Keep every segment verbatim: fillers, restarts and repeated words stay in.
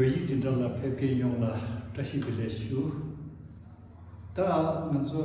བོད་ཡིག་འཛིན་གྲྭ་ལ་ཕེབས་མཁན་ཡོངས་ལ་བཀྲ་ཤིས་བདེ་ལེགས་ཞུ། ད་ང་ཚོ་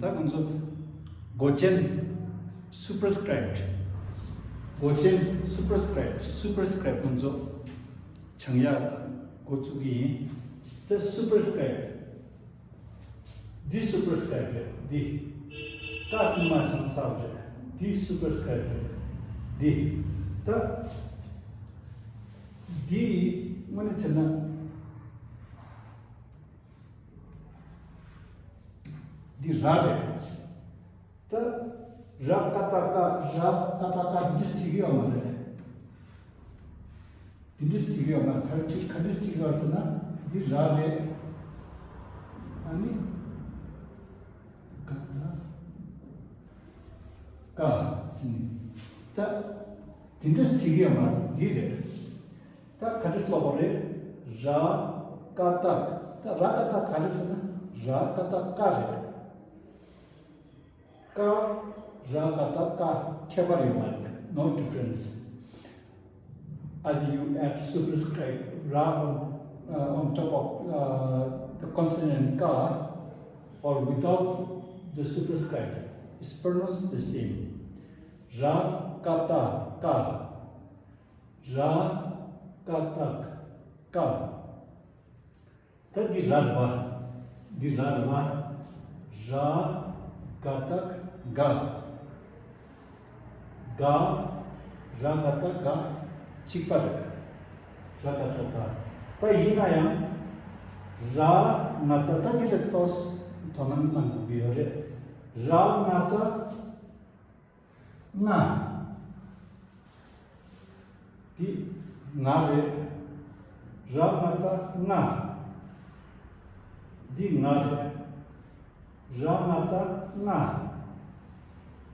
ད་ང་ཚོ་མགོ་ཅན། Superscript། མགོ་ཅན། Superscript། Superscript ང་ཚོ་སྦྱང་ཡག་འགོ་བཙུགས་ཀྱི་ཡིན། ད་Superscript། འདི་Superscript་རེད། འདི་ཀ་ཀུན་མ་བྱང་ཚར་རེད། འདི་Superscript་རེད། འདི་ད་འདི་དངོས་གནས་བྱས་ན་འདི་ར་རེད། ད་ར་ཀ་ཏ་ཀ། ར་ཀ་ཏ་ཀ་འདི་འདྲས་བྲིས་ཀྱི་ཡོད་མ་རེད། འདི་འདྲས་བྲིས་ཀྱི་ཡོད་མ་རེད། ག་འདྲས་ག་འདྲས་བྲིས་ཀྱི་ཡོད་ཟེར་ན་འདི་ར་རེད། ཨ་ནི་ཀ་ཏ་ཀ་ཟེར་ནས་ད་འདི་འདྲས་བྲིས་ཀྱི་ཡོད་མ་རེད། འདི་རེད། ད་ག་འདྲས་ཀློག་པ་རེད། ར་ཀ་ཏ། ད་ར་ཀ་ཏ་ག་རེ་ཟེར་ན་ར་ཀ་ཏ་ཀ་རེད། ཀ། ར་ཀ་ཏ་ཀ། ཁྱད་པར་ཡོད་མ་རེད། No difference. Either you add superscript ར on, uh, on top of, uh, the consonant ka or without the superscript, it's pronounced the same. ར་ཀ་ཏ་ཀ། ར་ཀ་ཏ་ཀ། ད་འདི་ར་རེད་པ། འདི་ར་རེད་པ། ར་ཀ་ཏ་ཀ། ག། ར་ཀ་ཏ་ག། གཅིག་པ་རེད། ར་ཀ་ཏ་ག། ད་ཡིན་ན་ཡང་ར་ང་ཏ། ད་འདི་ལ་ཏོག་ཙམ་དོ་སྣང་གནང་དགོས་ཀྱི་ཡོད་རེད། ར་ང་ཏ། ང་། འདི་ང་རེད། ར་ང་ཏ་ང་། འདི་ང་རེད། ར་ང་ཏ་ང་།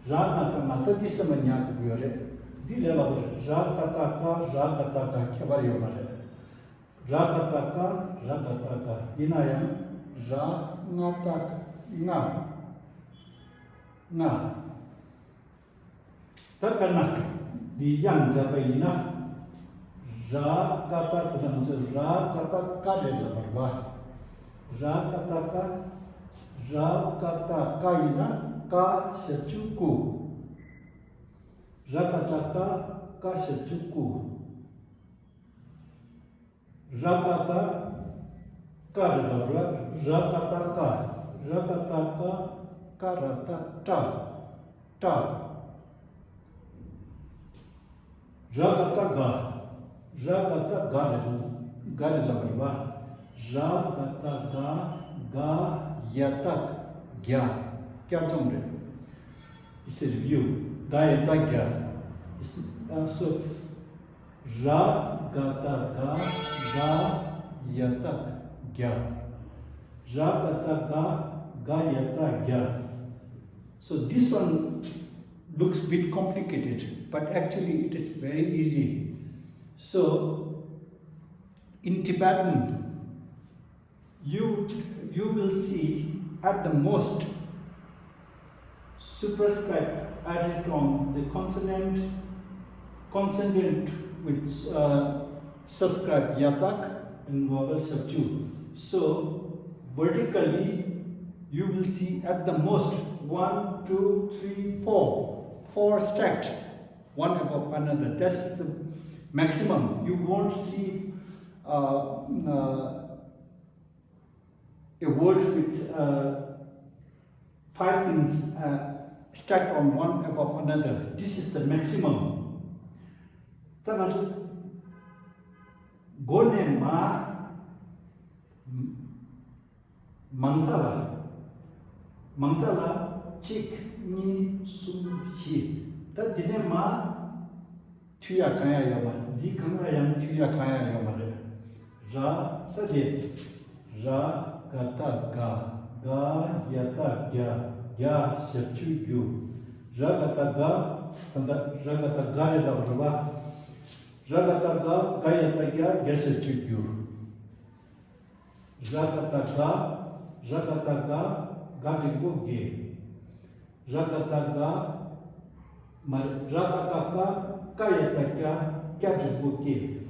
ར་ང་ཏ་ང་ཏ་འདི་སེམས་ལ་ཉར་དགོས་ཀྱི་ཡོད་རེད། འདི་ལས་སླ་པོ་རེད། ར་ཀ་ཏ་ཀ། ར་ཀ་ཏ་ག། ཁྱད་པར་ཡོད་མ་རེད། ར་ཀ་ཏ་ཀ། ར་ཀ་ཏ་ག། ཡིན་ན་ཡང་ར་ང་ཏ་ང་། ང་། ད་དཔེར་ན་འདི་དབྱངས་འཇགས་པ་ཡིན་ན། ར་ཀ་ཏ། དེ་ལ་ང་ཚོས་ར་ཀ་ཏ་ཀ་རེད་ལབ་པ་རེད་པ། ར་ཀ་ཏ་ཀ། ར་ཀ་ཏ་ཀ་ཡིན་ན་ཀ་ཞབས་ཀྱུ་ཀུ། ར་ཀ་ཏ་ཀ། ཀ་ཞབས་ཀྱུ་ཀུ། ར་ཀ་ཏ་ཀ་རེད་ལབ་ར། ར་ཀ་ཏ་ཀ། ར་ཀ་ཏ་ཀ། ཀ་ར་ཏ་ཀྲ། ཀྲ། ར་ཀ་ཏ་ག། ར་ཀ་ཏ་ག་རེད། ག་རེད་ལབ་རེད་པ། ར་ཀ་ཏ་ག། ག་ཡ་ཏ་གྱ། བསྐྱར་སྦྱོང་རེད། It's a review. ག་ཡ་ཏ་གྱ། It's, uh, so ར་ག་ཏ་ག། ག་ཡ་ཏ་གྱ། ར་ག་ཏ་ག། ག་ཡ་ཏ་གྱ། So this one looks bit complicated, but actually it is very easy. So in Tibetan, you, you will see at the most superscript added on the consonant, consonant with, uh, subscript yatak and vowel subject. So vertically, you will see at the most one, two, three, four, four stacked one above another. That's the maximum. You won't see, uh, uh, a word with, uh, five things, uh, stacked on one above another. This is the maximum. ད་ང་ཚོ་མགོ་ནས་མར། མང་མཐའ་ལ། མང་མཐའ་ལ་གཅིག་གཉིས། གསུམ། བཞི། ད་འདི་ནས་མར་མཐུད་ཡག་གང་ཡང་ཡོད་མ་རེད། འདི་གང་ལ་ཡང་མཐུད་ཡག་གང་ཡང་ཡོད་མ་རེད། ར། ད་དེ། ར་ག་ཏ་ག། ག་ཡ་ཏ་གྱ། གྱ་ཞབས་ཀྱུ་གྱུ། ར་ག་ཏ་ག། ད་ལྟ་ར་ག་ཏ་ག་རེད་ལབ་རེད་པ། ར་ག་ཏ་ག། ག་ཡ་ཏ་གྱ། གྱ་ཞབས་ཀྱུ་གྱུ། ར་ག་ཏ་ག། ར་ག་ཏ་ག། ག་འགྲེང་བུ་གྱེ། ར་ག་ཏ་ག། མ་རེད། ར་ག་ཏ་ག། ཀ་ཡ་ཏ་ཀྱ། ཀྱ་འགྲེང་བུ་ཀྱེ།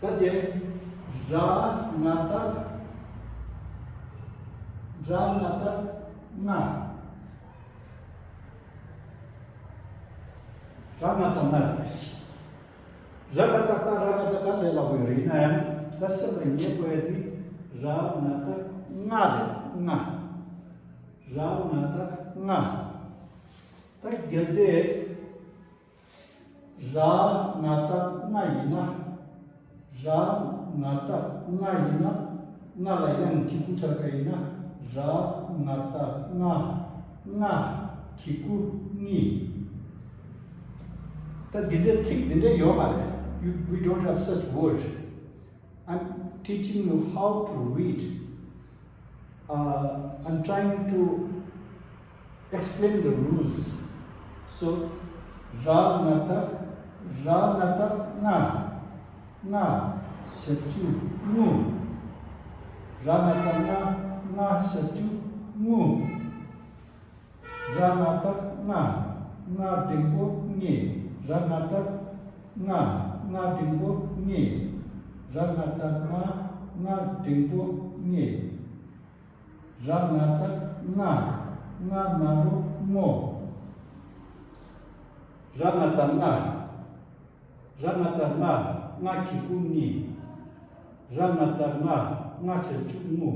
ད་དེ་ར་ང་བཏགས་ར་ང་བཏགས་ང་། ར་ང་བཏགས་ང་རེད། ར་ང་བཏགས་རྟ། ར་ང་བཏགས་རྟ་ལས་སླ་པོ་ཡོད་རེད། ཡིན་ན་ཡང་ད་སེམས་ལ་ངེས་དགོས་ཡ་དེ་ར་ང་བཏགས་ང་རེད། ང་། ར་ང་བཏགས་ང་། ད་གལ་ཏེ་ར་ང་བཏགས་ང་ཡིན་ན། ར་ང་བཏགས་ང་ཡིན་ན། ང་ལ་དབྱངས་གི་གུ་ཆགས་པ་ཡིན་ན། ར་ང་བཏགས་ང་། ང་གི་གུ་ངི། ད་འདི་འདྲའི་ཚིག་འདི་འདྲ་ཡོད་མ་རེད། You, we don't have such word. I'm teaching you how to read. Uh, I'm trying to explain the rules. So, ར་ང་བཏགས་ར་ང་བཏགས་ང་། ང་ཞབས་ཀྱུ་ངུ། ར་ང་བཏགས་ང་། ང་ཞབས་ཀྱུ་ངུ། ར་ང་བཏགས་ང་། ང་འགྲེང་བུ་ངེ། ར་ང་བཏགས་ང་། ང་འགྲེང་བུ་ངེ། ར་ང་བཏགས་ང་། ང་འགྲེང་བུ་ངེ། ར་ང་བཏགས་ང་། ང་ན་རོ་ངོ། ར་ང་བཏགས་ང་། ར་ང་བཏགས་ང་། ང་གི་གུ་ངི། ར་ང་བཏགས་ང་། ང་ཞབས་ཀྱུ་ངུ།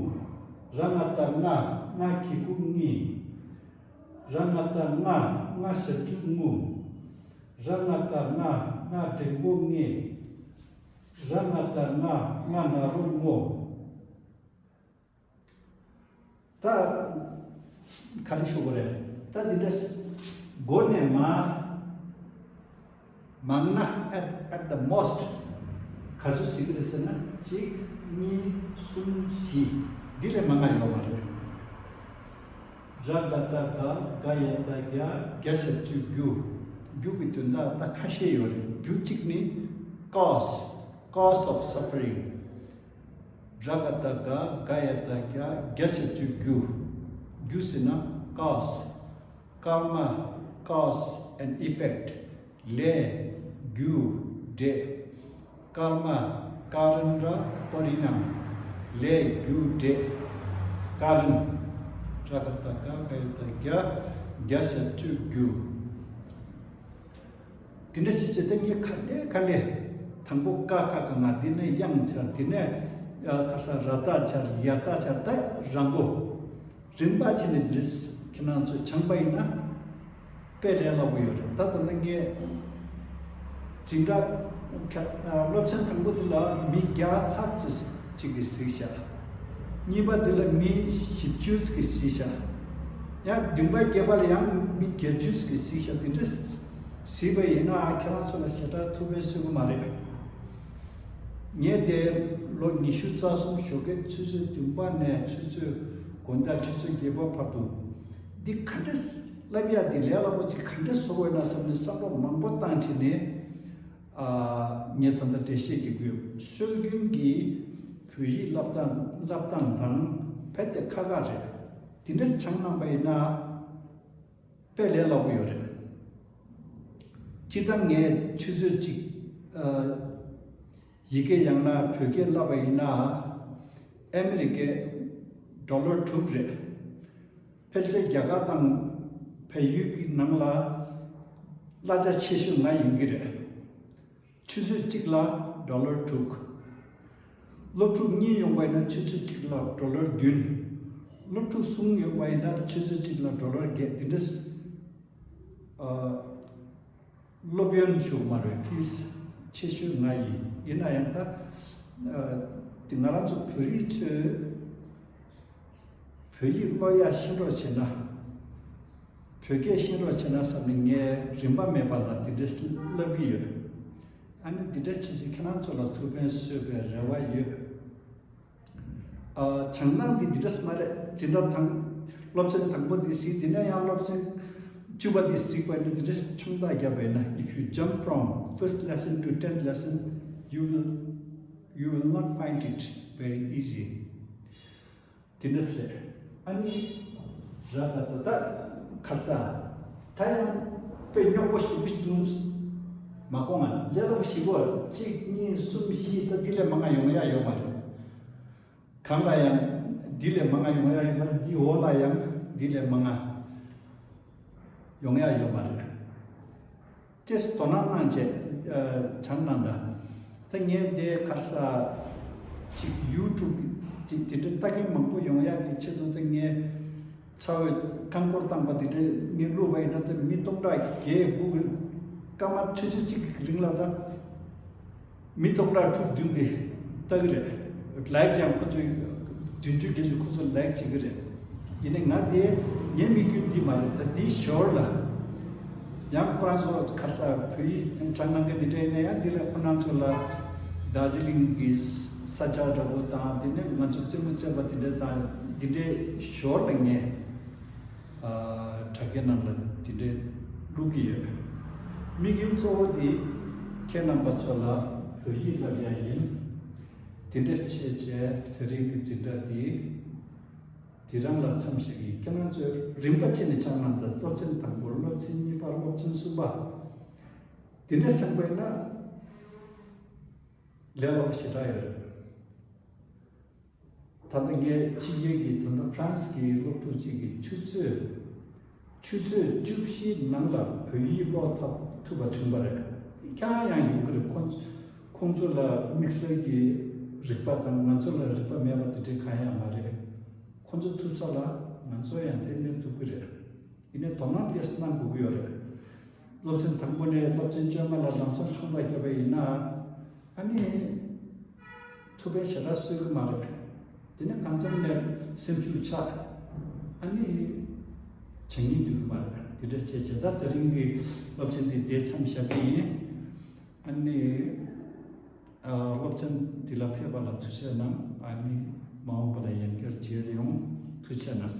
ར་ང་བཏགས་ང་། ང་གི་གུ་ངི། ར་ང་བཏགས་ང་། ང་ཞབས་ཀྱུ་ངུ། ར་ང་བཏགས་ང་། ང་འགྲེང་བུ་ངེ། ར་ང་བཏགས་ང་། ང་ན་རོ་ངོ། ད་ག་རེ་ཞུ་དགོས་རེད། ད་འདི་འདྲ་མགོ་ནས་མར་མང་ན་at, at the most ག་ཚོད་ཟེར་གི་རེད་ཟེར་ན། གཅིག་གཉིས་གསུམ་བཞི། འདི་ལས་མང་ང་ཡོད་མ་རེད། ར་ག་བཏགས་རྒ། རྒ་ཡ་བཏགས་རྒྱ། རྒྱ་ཞབས་ཀྱུ་རྒྱུ། རྒྱུ་གི་དོན་དག་ད་ཁ་ཤས་ཡོད་རེད། རྒྱུ་གཅིག་ནི་cause, cause of suffering. ར་ག་བཏགས་རྒ། རྒ་ཡ་བཏགས་རྒྱ། རྒྱ་ཞབས་ཀྱུ་རྒྱུ། རྒྱུ་ཟེར་ན་cause། ཀརྨ། Cause and effect. ལས། རྒྱུ། འབྲས། ཀརྨ། ཀ་ར་ཎ་ར། པ་རི་ཎཱཾ། ལས། རྒྱུ། འབྲས། ཀ་ར་ཎ། ར་ག་བཏགས་རྒ། རྒ་ཡ་བཏགས་རྒྱ། རྒྱ་ཞབས་ཀྱུ་རྒྱུ། དེ་འདྲ་ཞིག་བྱས་ཏེ་ངས་ག་ལེ་ག་ལེ། དང་པོ་ཀ་ཁ་ག་ང་། དེ་ནས་དབྱངས་འཆར། དེ་ནས་ཨ་ཁ་ས་ར་བཏགས་འཆར། ཡ་བཏགས་འཆར། ད་རང་པོ། རིམ་པ་བྱས་ནས་འདི་ཁྱེད་རང་ཚོས་སྦྱངས་པ་ཡིན་ན་དཔེ་ལས་སླ་པོ་ཡོད་རེད། ད་ད་ལྟ་ངས་འཛིན་གྲྭ་ཁ་ཨ་སློབ་ཚན་དང་པོ་དེ་ལ་མི་བརྒྱ་ལྷག་ཙམ་ཅིག་གིས་གཟིགས་ཤག་གཉིས་པ་དེ་ལ་མི་བཞི་བཅུ་ཙམ་གིས་གཟིགས་ཤག་ཡང་བདུན་པ་བརྒྱད་པ་ལ་ཡང་མི་བརྒྱད་ཅུ་ཙམ་གིས་གཟིགས་ཤག་དེ་འདྲ་གཟིགས་པ་ཡིན་ན་ཁྱེད་རང་ཚོ་ལ་ཞེ་དྲག་ཐུགས་ཕན་གསོས་ཀྱི་མ་རེད། ངས་དེ་ལོ་ཉི་ཤུ་རྩ་གསུམ་ཞོགས་ཀས་ཆུ་ཚོད་བདུན་པ་ནས་ཆུ་ཚོད་དགོང་དག་ཆུ་ཚོད་བརྒྱད་པ་བར་དུ་འདི་ག་འདྲ་བསླབ་ཡ། འདི་ལས་སླ་པོ་ཅིག་ག་འདྲ་བཟོ་དགོས་ན་བསམ་ནས་བསམ་བློ་མང་པོ་བཏང་བྱས་ནས། ཨ། ངས་ད་ལྟ་འགྲེལ་བཤད་རྒྱག་གི་ཡོད། སྲོལ་རྒྱུན་གྱི་བོད་ཡིག་བསླབ་སྟངས་བསླབ་སྟངས་དང་རྦད་དེ་ཁག་ཁག་རེད། འདི་འདྲ་སྦྱངས་གནང་པ་ཡིན་ན་དཔེ་ལས་སླ་པོ་ཡོད་རེད། སྤྱིར་བཏང་ངས་ཆུ་ཚོད་གཅིག་ཨ། ཡི་གེ་ཡང་ན་བོད་སྐད་བསླབ་པ་ཡིན་ན་ཨ་མི་རི་ཀའི་ཌོ་ལར་དྲུག་རེད། ཕལ་ཆེར་རྒྱ་གར་དང་བལ་ཡུལ་གྱི་ནང་ལ་གླ་ཆ་ཆེ་ཤོས་ང་ཡིན་གྱི་རེད། ཆུ་ཚོད་གཅིག་ལ་ཌོ་ལར་དྲུག་སློབ་ཕྲུག་གཉིས་ཡོང་པ་ཡིན་ན་ཆུ་ཚོད་གཅིག་ལ་ཌོ་ལར་བདུན། སློབ་ཕྲུག་གསུམ་ཡོང་པ་ཡིན་ན་ཆུ་ཚོད་གཅིག་ལ་ཌོ་ལར་བརྒྱད། དེ་འདྲ། ཨ། སློབ་ཡོན་ཞུ་མ་རེད། ཕིས་ཆེ་ཤོས་ང་ཡིན། ཡིན་ན་ཡང་ད། ཨ། དེ་ང་རང་ཚོ་བོད་རིགས་ཚོས་བོད་ཡིག་ཀློག་ཡག་ཤེས་རོགས་བྱས་ན། བོད་སྐད་ཤེས་རོགས་བྱས་ན་བསམ་ནས་ངས་རིན་པ་མེད་པ་ལ་འདི་འདྲ་བསླབ་ཀྱི་ཡོད། ཨ་ནི་འདི་འདྲ་བྱས་བྱས་ཁྱེད་རང་ཚོ་ལ་ཐུགས་ཕན་གསོས་པའི་རེ་བ་ཡོད། ཨ། སྦྱང་སྟངས་འདི་འདི་འདྲ་མ་རེད། འཛིན་གྲྭ་དང་སློབ་ཚན་དང་པོ་འདི་གཟིགས། དེ་ནས་ཡང་སློབ་ཚན་བཅུ་པ་འདི་གཟིགས་པ་ཡིན་ན་འདི་འདྲ་ཆུང་མཐའ་བརྒྱབ་པ་ཡིན་ན། If you jump from first lesson to tenth lesson, you will, you will not find it very easy. དེ་འདྲ་ཟེར། ཨ་ནི་ར་ད་ད་ད་ཁར་ས་ད་ཡང་དཔེ་རྙོག་པོ་ཞེ་པོ་ཞིག་འདུག་མ་གོང་ང་ལས་སླ་པོ་ཞིག་གོ། གཅིག་གཉིས་གསུམ་བཞི་ད་འདི་ལས་མང་ང་ཡོང་ཡ་ཡོད་མ་རེད། གང་ལ་ཡང་འདི་ལས་མང་ང་ཡོང་ཡ་ཡོད་མ་རེད། འདི་འོག་ལ་ཡང་འདི་ལས་མང་ང་ཡོང་ཡ་ཡོད་མ་རེད། ཏེས་དོ་སྣང་གནང་བྱས་ཨ་སྦྱང་གནང་དང་། ད་ངས་དེ་གར་ས་ཅིག་ཡུ་ཊུབ་དེ་དེ་འདྲ་ལྟ་མཁན་མང་པོ་ཡོང་ཡག་གི་ཆེད་དུ། ད་ངས་ཚ་བའི་རྐང་འཁོར་བཏང་པ་དེ་འདྲ་ངས་བླུགས་པ་ཡིན་ན། ད་མི་སྟོང་ཕྲག་བརྒྱད་དགུ་གི་སྐར་མ་ཁྲི་ཁྲི་གཅིག་གི་རིང་ལ་ད། མི་སྟོང་ཕྲག་དྲུག་བདུན་གྱིས་ལྟ་གི་རེད། ལའིག་ཀྱང་ཁོ་ཚོས་བདུན་ཅུ་བརྒྱད་ཅུ་ཁོ་ཚོས་ལའིག་བྱེད་ཀྱི་རེད། ཡིན་ནའི་ང་དེ་ངའི་དམིགས་ཡུལ་འདི་མ་རེད། ད་འདི་ཞོར་ལ་ཡང་ཁོ་རང་ཚོ་ག་རེ་ཟེར། བོད་ཡིག་སྦྱང་གནང་མཁན་འདི་འདྲ་ཡིན་ན་ཡང་འདི་ལ་ཁོ་རང་ཚོ་ལ་དར་ཇི་ལིང་གི་ས་ཆ་འདྲ་པོ་དང་། དེ་ནས་ང་ཚོ་རྩེད་མོ་རྩེ་བ་དེ་འདྲ་དང་། འདི་འདྲའི་ཞོར་ལ་ངས། ཨ་དྲ་རྒྱའི་ནང་ལ་དེ་འདྲའི་བླུག་གི་ཡོད། དམིགས་ཡུལ་གཙོ་བོ་དེ་ཁྱེད་རྣམ་པ་ཚོ་ལ་བོད་ཡིག་བསླབ་ཡ་ཡིན། དེ་འདྲ་བྱས་བྱས་དེ་རིང་གི་འཛིན་གྲྭ་འདི་དེ་རང་ལ་མཚམས་བཞག་གི། ཁྱེད་རང་ཚོས་རིམ་པ་བྱས་ནས་སྦྱང་གནང་དང་། སློབ་ཚན་དང་པོ། སློབ་ཚན་གཉིས་པ། སློབ་ཚན་གསུམ་པ། དེ་འདྲ་སྦྱངས་པ་ཡིན་ན་ལས་སླ་པོ་ཞེ་དྲག་ཡོད་རེད། ད་ལྟ་ངས་ཕྱི་རྒྱལ་གྱི། ད་ལྟ་ཧྥ་རན་སི་གི་སློབ་ཕྲུག་ཅིག་གིས་ཆུ་ཚོད་ཆུ་ཚོད་བཅུ་བཞིའི་ནང་ལ་བོད་ཡིག་ཀློག་ཐུབ་ཐུབ་པ་བྱུང་བ་རེད། ཁྱེད་རང་ཡང་ཡོང་གི་རེད། ཁོང་ཁོང་ཚོ་ལ་དམིགས་བསལ་གྱི་རིག་པ་དང་ང་ཚོ་ལ་རིག་པ་མེད་པ་དེ་འདྲའི་གང་ཡང་མ་རེད། ཁོང་ཚོ་ཐུབ་ས་ལ་ང་ཚོ་ཡང་ཏན་ཏན་ཐུབ་ཀྱི་རེད། ཡིན་ནའི་དོ་སྣང་ཏོག་ཙམ་གནང་དགོས་ཀྱི་ཡོད་རེད། སློབ་ཚན་དང་པོ་ནས་སློབ་ཚན་བཅོ་ལྔ་ལ་ལམ་སང་ཚོགས་འདུ་བརྒྱབ་པ་ཡིན་ན། ཨ་ནི་ཐུགས་ཕན་ཞེ་དྲག་གསོས་ཀྱི་མ་རེད། དེ་ནས་གང་འཚམ་ནས་སེམས་ཤུགས་ཆག་ཨ་ནི་བྱེད་སྙིང་འདོད་ཀྱི་མ་རེད། དེ་འདྲ་བྱས་བྱས་ད་དེ་རིང་གི་སློབ་ཚན་འདི་དེ་མཚམས་བཞག་གི་ཡིན། ཨ་ནི་ཨ་སློབ་ཚན་འདི་ལ་ཕེབས་པ་ལ་ཐུགས་རྗེ་གནང་། ཨ་ནི་མ་འོངས་པ་ལ་ཡང་བསྐྱར་མཇལ་ཡོང་། ཐུགས་རྗེ་གནང་།